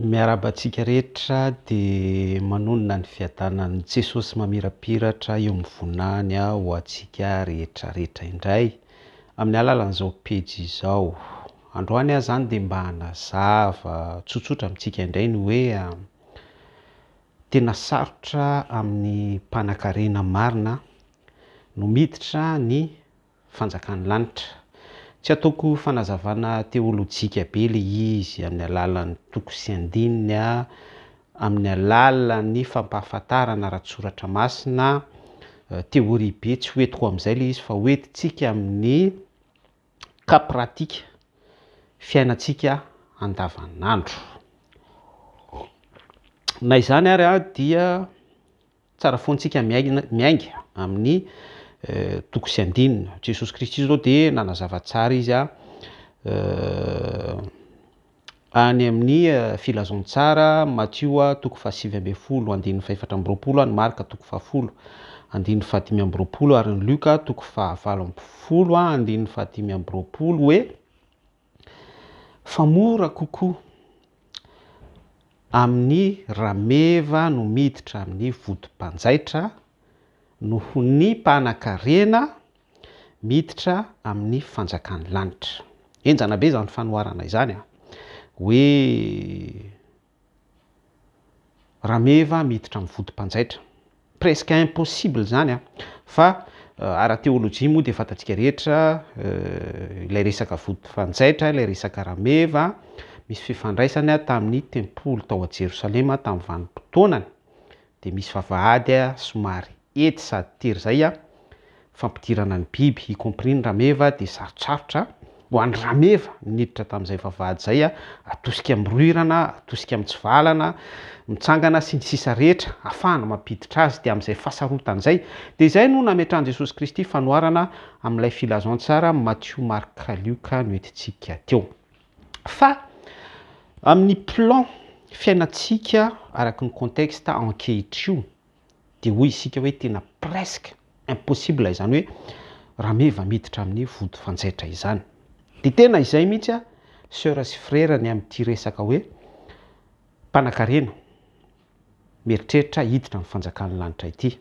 Miarahaba antsika rehetra dia manonona ny fiadanan'i Jesosy mamirapiratra eo amin'ny voninahiny ho antsika rehetra rehetra indray amin'ny alalan'izao pejy izao. Androany aho izany dia mba hanazava tsotsotra amintsika indray ny hoe tena sarotra amin'ny mpanankarena marina no miditra ny fanjakan'ny lanitra. Tsy ataoko fanazavana teolojika be le izy amin'ny alalan'ny toko sy andininy, amin'ny alalan'ny fampahafantarana ara-tsoratra masina, teoria be, tsy ho entiko amin'izay le izy fa ho entintsika amin'ny cas pratique, fiainantsika andavanandro. Na izany ary dia Tsara foana tsika miaina miainga amin'ny toko sy andininy. Jesosy Kristy zao dia nanazava tsara izy any amin'ny filazantsara Matio toko faha-19 andininy faha-24, ny Marka toko faha-10 andininy faha-25 ary ny Lioka toko faha-18 andininy faha-25 hoe fa mora kokoa Amin'ny rameva no miditra amin'ny vodim-panjaitra noho ny mpanan-karena miditra amin'ny fanjakan'ny lanitra. Henjana be izany fanoharana izany an! Hoe rameva miditra amin'ny vodim-panjaitra. Presque impossible izany an! Fa ara-teolojia moa dia fantatsika rehetra ilay resaka vody fanjaitra, ilay resaka rameva, misy fifandraisany tamin'ny tempoly tao Jerosalema tamin'ny vanim-potoanany, dia misy vavahady somary ety sady tery izay an, fampidirana ny biby, y compris ny rameva dia sarotsarotra ho an'ny rameva ny niditra tamin'izay vavahady izay, atosika miroirana, atosika mitsivalana, mitsangana sy ny sisa rehetra afahana mampiditra azy dia amin'izay fahasarotana izay dia izay no nametrahan'i Jesosy Kristy fanoharana amin'ilay filazantsara Matio Marka Lioka noentintsika teo. Fa amin'ny plan fiainantsika araka ny contexte ankehitrio dia hoy isika hoe tena presque impossible izany hoe rameva miditra amin'ny vody fanjaitra izany. Dia tena izay mihitsy a, soeur sy frère ny amin'ity resaka hoe mpanakarena mieritreritra hiditra amin'ny fanjakan'ny lanitra ity.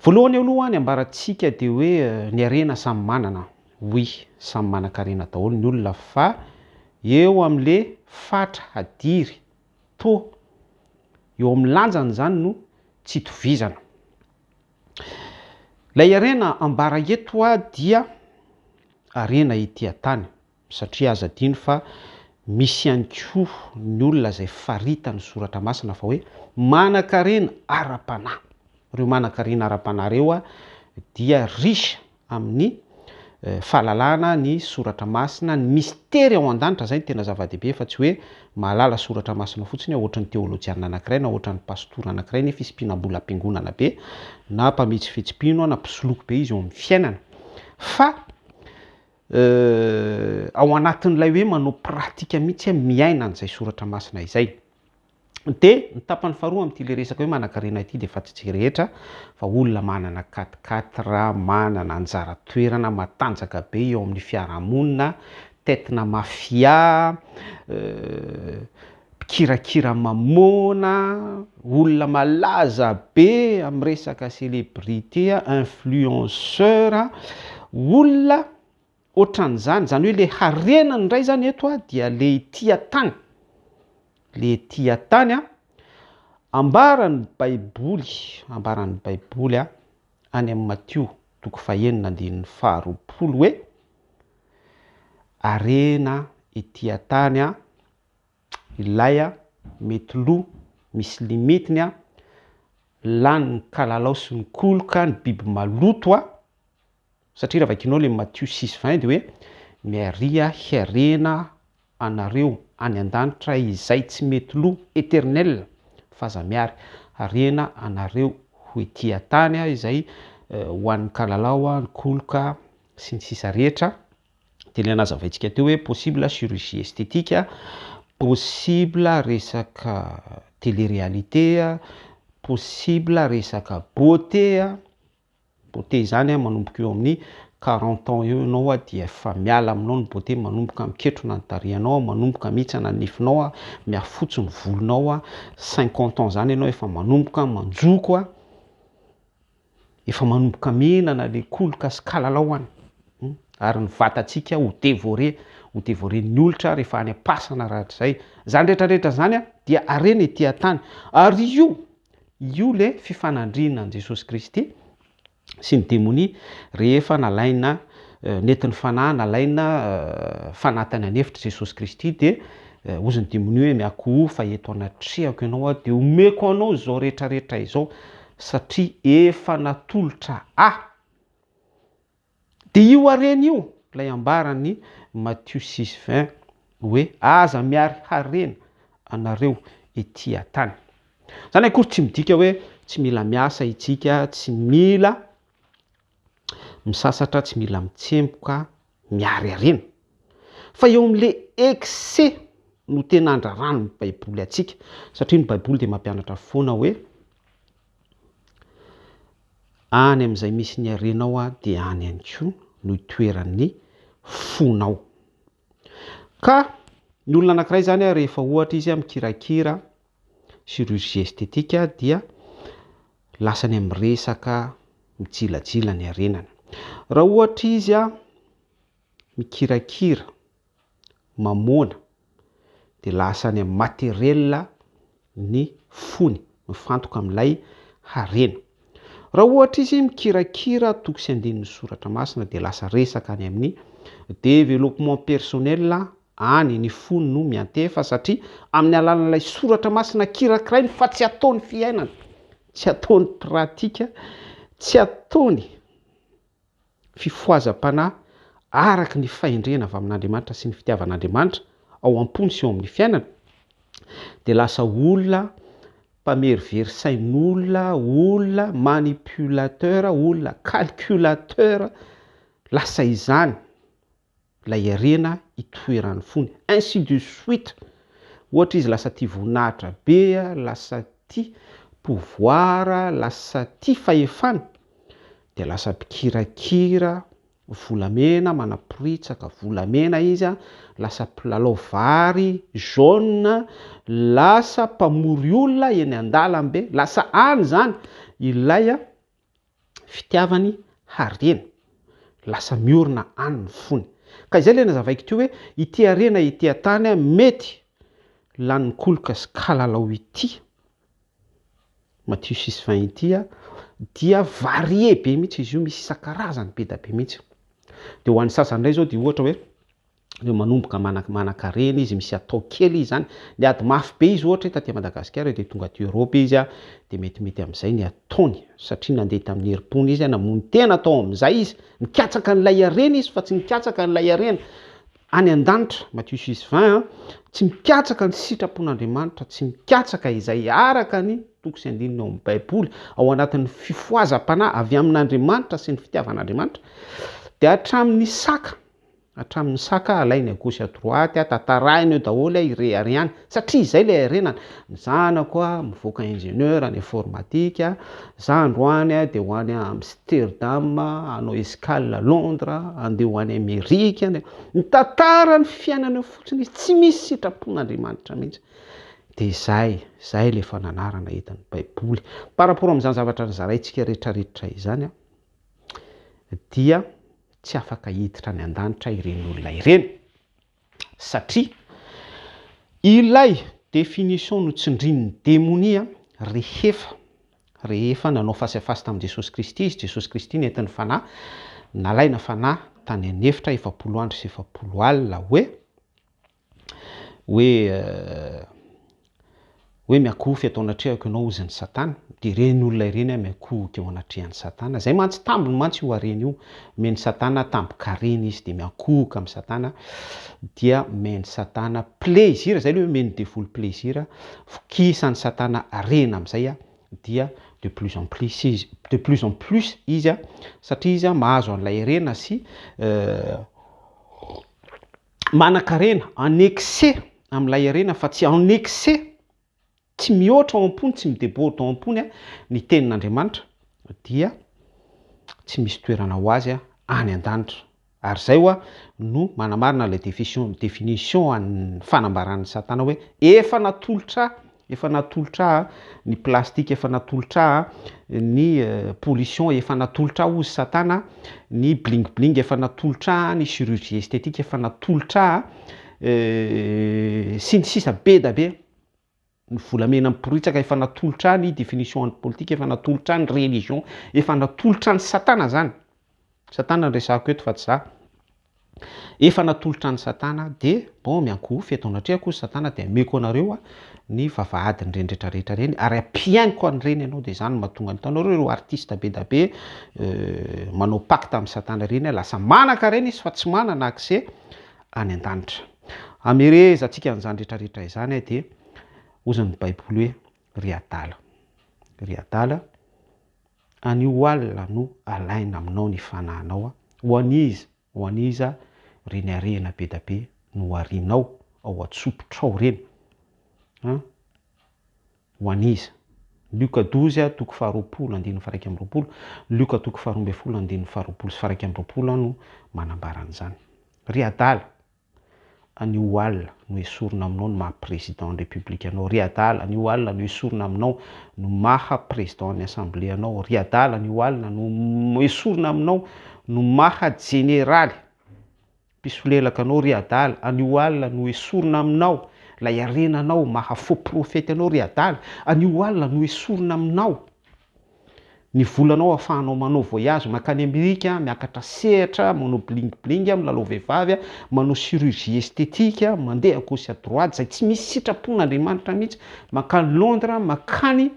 Voalohany aloha ny ambarantsika dia hoe ny harena samy manana, oui samy manan-karena daholo ny olona fa eo amin'le fatra hadiry Toa eo amin'ny lanjany izany no tsy itovizana. Ilay harena ambara eto dia harena ety an-tany, satria aza adino fa misy ihany koa ny olona izay faritan'ny soratra masina fa hoe manan-karena ara-panahy. Ireo manan-karena ara-panahy ireo dia riche amin'ny fahalalana ny soratra masina, ny mistery ao an-danitra, izay no tena zava-dehibe fa tsy hoe mahalala soratra masina fotsiny ohatran'ny teolojianina anankiray na ohatran'ny pastora anankiray nefa izy mpinambolam-piangonana be na mpametsifetsy mpino na mpisoloky be izy eo amin'ny fiainana fa ao anatin'ilay hoe manao pratika mihitsy miaina an'izay soratra masina izay. Dia ny tapany faharoa amin'ity le resaka hoe manankarena ity dia fantatsika rehetra fa olona manana quatre quatre, manana anjara toerana matanjaka be eo amin'ny fiarahamonina, tête-na mafia, mpikirakira mamoana, olona malaza be amin'ny resaka célébrité, influenceur, olona Ohatran'izany, izany hoe le harenany indray zany eto a dia le ety an-tany, le ety an-tany a, ambaran'ny baiboly, ambaran'ny baiboly a, any amin'ny Matio toko fahenina andininy faharoapolo hoe, harena ety an-tany a, ilay a, mety lo, misy limitiny a, lanin'ny kalalao sy ny koloka, ny biby maloto a, Satria raha vakinao le Matio six vingt de hoe miaria hiarena anareo any andanitra izay tsy mety lo, eternel, fa aza miary harena anareo ho ety antany izay ho an'ny kalalao, ny koloka sy ny sisa rehetra, de le nazavaintsika teo hoe possible chirurgie esthétique, possible resaka télé réalité, possible resaka beauté, Beauté izany manomboka eo amin'ny 40 ans eo ianao dia efa miala aminao ny beauté, manomboka miketrona ny tarehinao, manomboka mihitsana ny nifinao, mihafotsy ny volonao, 50 ans zany ianao efa manomboka manjoko, efa manomboka mihinana le koloka sy kalalao any, ary ny vatantsika ho dévoré, ho dévoren'ny olitra rehefa any am-pasana rahatrizay. Zany rehetrarehetra zany dia harena ety an-tany, ary io, io le fifanandrinan'i Jesosy Kristy sy ny demonia rehefa nalaina, nentin'ny fanahy nalaina fanahy tany an'efitra Jesosy Kristy dia hozy ny demonia hoe miakohofa fa eto anatrehako ianao aho dia omeko anao izao rehetrarehetra izao satria efa natolotra ahy. Dia io harena io ilay ambaran'i Matio six vingt hoe aza miary harena anareo ety an-tany. Izany akory tsy midika hoe tsy mila miasa itsika, tsy mila misasatra, tsy mila mitsemboka, miary harena. Fa eo amin'ilay excès no tena andraran'ny Baiboly antsika, satria ny Baiboly dia mampianatra foana hoe any amin'izay misy ny harenao dia any ihany koa no itoeran'ny fonao. Ka ny olona anankiray izany rehefa ohatra izy mikirakira chirurgie esthétique dia lasa any amin'ny resaka mijilajila ny harenany. Raha ohatra izy mikirakira, mamoana dia lasa any amin'ny matériel ny fony, mifantoka amin'ilay harena. Raha ohatra izy mikirakira toko sy andinin'ny soratra masina dia lasa resaka any amin'ny développement personnel any ny fony no miantefa satria amin'ny alalan'ilay soratra masina kirakirainy fa tsy ataony fiainana, tsy ataony pratika, tsy ataony fifohazam-panahy araka ny fahendrena avy amin'Andriamanitra sy ny fitiavan'Andriamanitra ao am-pony sy eo amin'ny fiainany, dia lasa olona mpamerivery sain'olona, olona manipulateur, olona calculateur, lasa izany ilay harena itoeran'ny fony, ainsi de suite. Ohatra izy lasa tia voninahitra be, lasa tia pouvoir, lasa tia fahefana, dia lasa mpikirakira volamena, manaporitsaka volamena izy, lasa mpilalao vary jaune, lasa mpamory olona eny an-dalambe, lasa any izany ilay fitiavany harena, lasa miorina any ny fony. Ka izay ilay nazavaiko teo hoe ity harena ety an-tany mety lanin'ny koloka sy kalalao ity, Matio six vingt ity dia varié be mihitsy izy io, misy isan-karazany be da be mihitsy. Dia ho an'ny sasany indray izao dia ohatra hoe Ireo manomboka manan-karena izy, misy atao kely izy zany, miady mafy be izy ohatra hoe taty Madagasikara dia tonga aty Europe izy dia metimety amin'izay ny ataony satria nandeha tamin'ny herim-pony izy, namono tena tao amin'izay izy, nikatsaka an'ilay harena izy fa tsy nikatsaka an'ilay harena any an-danitra, Mathieu six vingt, tsy mikatsaka ny sitrapon'Andriamanitra, tsy mikatsaka izay araka ny toko sy andininy ao amin'ny Baiboly, ao anatin'ny fifohazam-panahy avy amin'Andriamanitra sy ny fitiavan'Andriamanitra, dia hatramin'ny saka Hatramin'ny saka alainy à gauche à droite, tantarainy eo daholo ireharehany satria izay ilay harenana, ny zanako mivoaka ingénieur any informatique, za androany dia ho any Amsterdam hanao escale Londres, handeha ho any Amerika, mitantara ny fiainana eo fotsiny izy, tsy misy sitrapon'Andriamanitra mihitsy. Dia izay, izay ilay fananarana entin'ny baiboly. Par rapport amin'izany zavatra nozaraintsika rehetrarehetra izany dia tsy afaka hiditra any an-danitra ireny olona ireny satria ilay définition notsindrin'ny demonia rehefa rehefa nanao face à face tamin'i Jesosy Kristy izy, Jesosy Kristy nentin'ny fanahy, nalaina fanahy tany an'efitra 40 andro sy 40 alina hoe hoe hoe miakohofy eto anatrehako ianao hozy ny satana, dia ireny olona ireny an miakohoka eo anatrehan'i satana, izay mantsy tambiny mantsy io harena io, omen'i satana tambin-karena izy dia miakohoka amin'i satana, dia omen'i satana plaisir, izay ilay hoe omen'ny devoly plaisir, vokisan'i satana harena amin'izay an, dia de plus en plus izy, de plus en plus izy an, satria izy an mahazo an'ilay harena sy Manan-karena, en excès amin'ilay harena fa tsy en excès, tsy mihoatra ao am-pony, tsy mi-deborde ao am-pony ny tenin'Andriamanitra dia tsy misy toerana ho azy any an-danitra. Ary izay ho'a no manamarina ilay defition, définition an'ny fanambaran'i Satana hoe efa natolotra ahy, efa natolotra ahy ny plastique, efa natolotra ahy ny pollution, efa natolotra ahy hozy Satana ny bling bling, efa natolotra ahy ny chirurgie esthétique, efa natolotra ahy sy ny sisa be da be. Ny volamena miporitsaka efa natolotra ny définition an'ny politique efa natolotra ny religion efa natolotra an'i satana zany, satana no resahako eto fa tsy za, efa natolotra an'i satana de bon miankohofy eto anatrehako hozy satana de ameko anareo ny vavahadin'ireny retraretra ireny ary ampiainiko an'ireny ianao de zany no mahatonga ny hitanareo ireo artiste be da be manao pacte amin'i satana ireny lasa manankarena izy fa tsy manana accès any an-danitra. Hamerezantsika an'izany rehetrarehetra izany dia hozan'ny Baiboly hoe, Ry adala, ry adala, anio alina no alaina aminao ny fanahinao, ho an'iza, ho an'iza ireny harena be da be noharinao ao an-tsopitrao ireny? An? Ho an'iza? Lioka dozy toko faharoapolo andininy faha-21, Lioka toko faharoambinifolo andininy faharoapolo sy faha-21 no manambara an'izany. Ry adala, anio alina no esorina aminao ny maha président ny république anao, ry adala, anio alina no esorina aminao no maha président ny assemblée anao, ry adala, anio alina no esorina aminao no maha jeneraly. Mpisolelaka anao ry adala, anio alina no esorina aminao ilay harenanao maha faux prophète anao ry adala, anio alina no esorina aminao ny volanao afahanao manao voyage mankany Amerika, miakatra sehatra, manao bling bling, milalao vehivavy, manao chirurgie esthétique, mandeha à gauche à droite izay tsy misy sitrapon'Andriamanitra mihitsy, mankany Londres, mankany,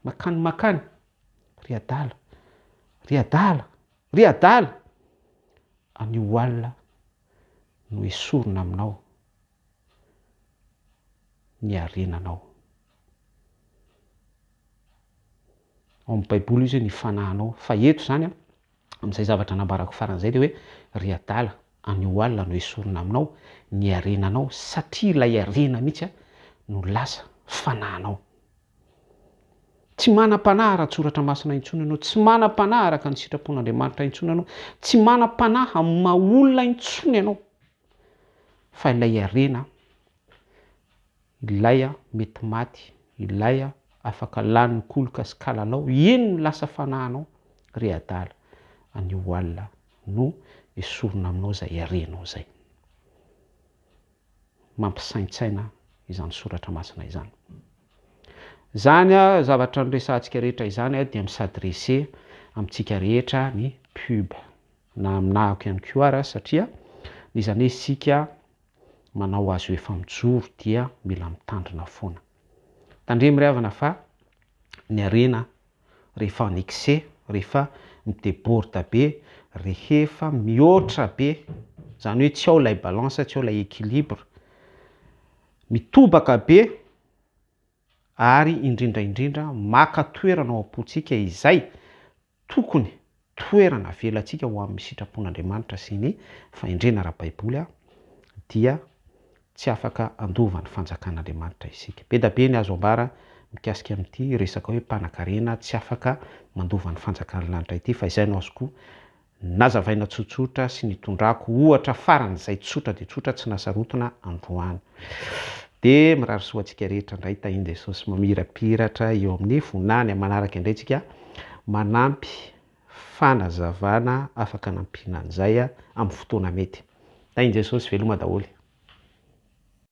mankany mankany, ry adala, ry adala, ry adala! Anio alina no esorina aminao ny harenanao. Ao amin'ny Baiboly izy hoe ny fanahinao. Fa eto izany an, amin'izay zavatra nambarako farany izay dia hoe ry adala, anio alina no esorina aminao ny harenanao satria ilay harena mihitsy no lasa fanahinao. Tsy manam-panahy ara-tsoratra masina intsony ianao, tsy manam-panahy araka ny sitrapon'Andriamanitra intsony ianao, tsy manam-panahy amin'ny maha olona intsony ianao, fa ilay harena, ilay mety maty, ilay afaka lanin'ny koloka sy kalalao, iny no lasa fanahinao, ry adala, anio alina no esorina aminao izay harenao izay. Mampisaintsaina izany soratra masina izany. Izany zavatra noresahantsika rehetra izany dia mi-s'adresser amintsika rehetra ny pub, na aminahako ihany koa ara satria n'izany hoe isika manao azy ho efa mijoro dia mila mitandrina foana. Tandremo ry havana fa ny harena rehefa en excès, rehefa mi-deborde be, rehefa mihoatra be, izany hoe tsy ao ilay balance, tsy ao ilay équilibre, mitobaka be ary indrindra indrindra maka toerana ao am-pontsika izay tokony toerana avelantsika ho amin'ny sitrapon'Andriamanitra sy ny fahendrena ara-baiboly dia tsy afaka handova ny fanjakan'Andriamanitra isika. Be da be ny azo ambara mikasika amin'ity resaka hoe mpanakarena tsy afaka mandova ny fanjakan'ny lanitra ity fa izay no azoko nazavaina tsotsotra sy nitondrako ohatra faran'izay tsotra dia tsotra tsy nasarotina androany. Dia mirary soa antsika rehetra indray tahin'i Jesosy mamirapiratra eo amin'ny voninahiny amin'ny manaraka indray tsika manampy fanazavana afaka anampiana an'izay amin'ny fotoana mety. Tahin'i Jesosy veloma daholo.